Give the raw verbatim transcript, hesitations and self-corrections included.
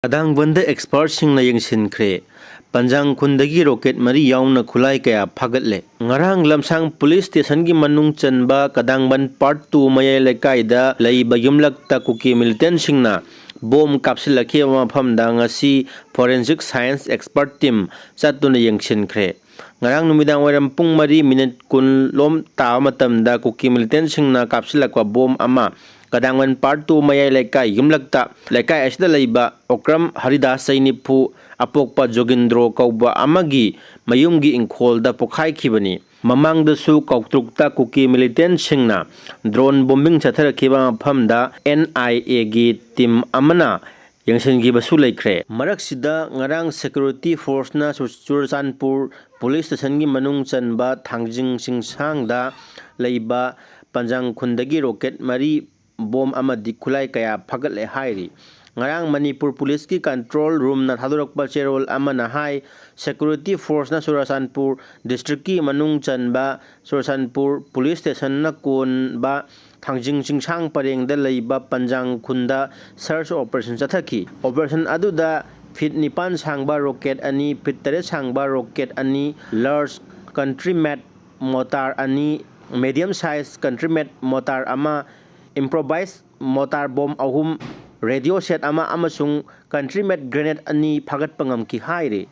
ꯀꯗꯥꯡꯕꯟꯗ ꯑꯦꯛꯁꯄꯔꯠꯁꯤꯡꯅ ꯌꯦꯡꯁꯤꯟꯈ꯭ꯔꯦ꯫ ꯄꯟꯖꯥꯡ ꯈꯨꯟꯗꯒꯤ ꯔꯣꯀꯦꯠ ꯃꯔꯤ ꯌꯥꯎꯅ ꯈꯨꯠꯂꯥꯏ ꯀꯌꯥ ꯐꯥꯒꯠꯂꯦ꯫ ꯉꯔꯥꯡ ꯂꯝꯁꯥꯡ ꯄꯨꯂꯤꯁ ꯁ꯭ꯇꯦꯁꯟꯒꯤ ꯃꯅꯨꯡ ꯆꯟꯕ ꯀꯗꯥꯡꯕꯟ ꯄꯥꯔꯠ ꯇꯨ ꯃꯌꯥꯏ ꯂꯩꯀꯥꯏꯗ ꯂꯩꯕ ꯌꯨꯝꯂꯛꯇ ꯀꯨꯀꯤ ꯃꯤꯂꯤꯇꯦꯟꯁꯤꯡꯅ ꯕꯣꯝ ꯀꯥꯞꯁꯤꯜꯂꯛꯈꯤꯕ ꯃꯐꯝꯗ ꯉꯁꯤ ꯐꯣꯔꯦꯟꯁꯤꯛ ꯁꯥꯏꯟꯁ ꯑꯦꯛꯁꯄꯔꯠ ꯇꯤꯝ ꯆꯠꯇꯨꯅ ꯌꯦꯡꯁꯤꯟꯈ꯭ꯔꯦ꯫ ꯉꯔꯥꯡ ꯅꯨꯃꯤꯗꯥꯡ ꯋꯥꯏꯔꯝ ꯄꯨꯡ ꯃꯔꯤ ꯃꯤꯅꯤꯠ ꯀꯨꯟ ꯂꯣꯝ ꯇꯥꯕ ꯃꯇꯝꯗ ꯀꯨꯀꯤ ꯃꯤꯂꯤꯇꯦꯟꯁꯤꯡꯅ ꯀꯥꯞꯁꯤꯜꯂꯛꯄ ꯕꯣꯝ ꯑꯃ ꯀꯗꯥꯡꯕꯟ ꯄꯥꯔꯠ ꯇꯨ ꯃꯌꯥꯏ ꯂꯩꯀꯥꯏ ꯌꯨꯝꯂꯛꯇ, ꯂꯩꯀꯥꯏ ꯑꯁꯤꯗ ꯂꯩꯕ ꯑꯣꯀ꯭ꯔꯝ ꯍꯔꯤꯗꯥꯁ, ꯆꯍꯤ ꯅꯤꯐꯨ, ꯑꯄꯣꯛꯄ ꯖꯣꯒꯤꯟꯗ꯭ꯔꯣ ꯀꯧꯕ ꯑꯃꯒꯤ ꯃꯌꯨꯝꯒꯤ ꯏꯪꯈꯣꯜꯗ ꯄꯣꯈꯥꯏꯈꯤꯕꯅꯤ꯫ ꯃꯃꯥꯡꯗꯁꯨ ꯀꯧꯇ꯭ꯔꯨꯛꯇ ꯀꯨꯀꯤ ꯃꯤꯂꯤꯇꯦꯟꯁꯤꯡꯅ ꯗ꯭ꯔꯣꯟ ꯕꯣꯝꯕꯤꯡ ꯆꯠꯊꯔꯛꯈꯤꯕ ꯃꯐꯝꯗ ꯑꯦꯟ ꯑꯥꯏ ꯑꯦꯒꯤ ꯇꯤꯝ ꯑꯃꯅ ꯌꯦꯡꯁꯤꯟꯈꯤꯕꯁꯨ ꯂꯩꯈ꯭ꯔꯦ꯫ ꯃꯔꯛꯁꯤꯗ ꯉꯔꯥꯡ ꯁꯦꯀ꯭ꯌꯨꯔꯤꯇꯤ ꯐꯣꯔꯁꯅ ꯆꯨ-, ꯆꯨꯔꯆꯥꯟꯄꯨꯔ ꯄꯨꯂꯤꯁ ꯁ꯭ꯇꯦꯁꯟꯒꯤ ꯃꯅꯨꯡ ꯆꯟꯕ ꯊꯥꯡꯖꯤꯡ ꯆꯤꯡꯁꯥꯡꯗ ꯂꯩꯕ ꯄꯟꯖꯥꯡ ꯈꯨꯟꯗꯒꯤ ꯔꯣꯀꯦꯠ ꯃꯔꯤ, ꯕꯣꯝ ꯑꯃꯗꯤ ꯈꯨꯠꯂꯥꯏ ꯀꯌꯥ ꯐꯥꯒꯠꯂꯦ ꯍꯥꯏꯔꯤ꯫ ꯉꯔꯥꯡ ꯃꯅꯤꯄꯨꯔ ꯄꯨꯂꯤꯁꯀꯤ ꯀꯟꯇ꯭ꯔꯣꯜ ꯔꯨꯝꯅ ꯊꯥꯗꯣꯔꯛꯄ ꯆꯦꯔꯣꯜ ꯑꯃꯅ ꯍꯥꯏ, ꯁꯦꯀ꯭ꯌꯨꯔꯤꯇꯤ ꯐꯣꯔꯁꯅ ꯆꯨꯔꯆꯥꯟꯄꯨꯔ ꯗꯤꯁꯇ꯭ꯔꯤꯛꯀꯤ ꯃꯅꯨꯡ ꯆꯟꯕ ꯆꯨꯔꯆꯥꯟꯄꯨꯔ ꯄꯨꯂꯤꯁ ꯁ꯭ꯇꯦꯁꯟꯅ ꯀꯣꯟꯕ ꯊꯥꯡꯖꯤꯡ ꯆꯤꯡꯁꯥꯡ ꯄꯔꯦꯡꯗ ꯂꯩꯕ ꯄꯟꯖꯥꯡ ꯈꯨꯟꯗ ꯁꯔꯆ ꯑꯣꯄꯔꯦꯁꯟ ꯆꯠꯊꯈꯤ꯫ ꯑꯣꯄꯔꯦꯁꯟ ꯑꯗꯨꯗ ꯐꯤꯠ ꯅꯤꯄꯥꯟ ꯁꯥꯡꯕ ꯔꯣꯀꯦꯠ ꯑꯅꯤ, ꯐꯤꯠ ꯇꯔꯦꯠ ꯁꯥꯡꯕ ꯔꯣꯀꯦꯠ ꯑꯅꯤ, ꯂꯥꯔꯖ ꯀꯟꯇ꯭ꯔꯤ ꯃꯦꯠ ꯃꯣꯇꯥꯔ ꯑꯅꯤ, ꯃꯦꯗꯤꯌꯝ ꯁꯥꯏꯖ ꯀꯟꯇ꯭ꯔꯤ ꯃꯦꯠ ꯃꯣꯇꯥꯔ ꯑꯃ, ꯏꯝꯄ꯭ꯔꯣꯚꯥꯏꯖ ꯃꯣꯇꯥꯔ ꯕꯣꯝ ꯑꯍꯨꯝ, ꯔꯦꯗꯤꯑꯣ ꯁꯦꯠ ꯑꯃ ꯑꯃꯁꯨꯡ ꯀꯟꯇ꯭ꯔꯤ ꯃꯦꯠ ꯒ꯭ꯔꯦꯅꯦꯗ ꯑꯅꯤ ꯐꯥꯒꯠꯄ ꯉꯝꯈꯤ ꯍꯥꯏꯔꯤ꯫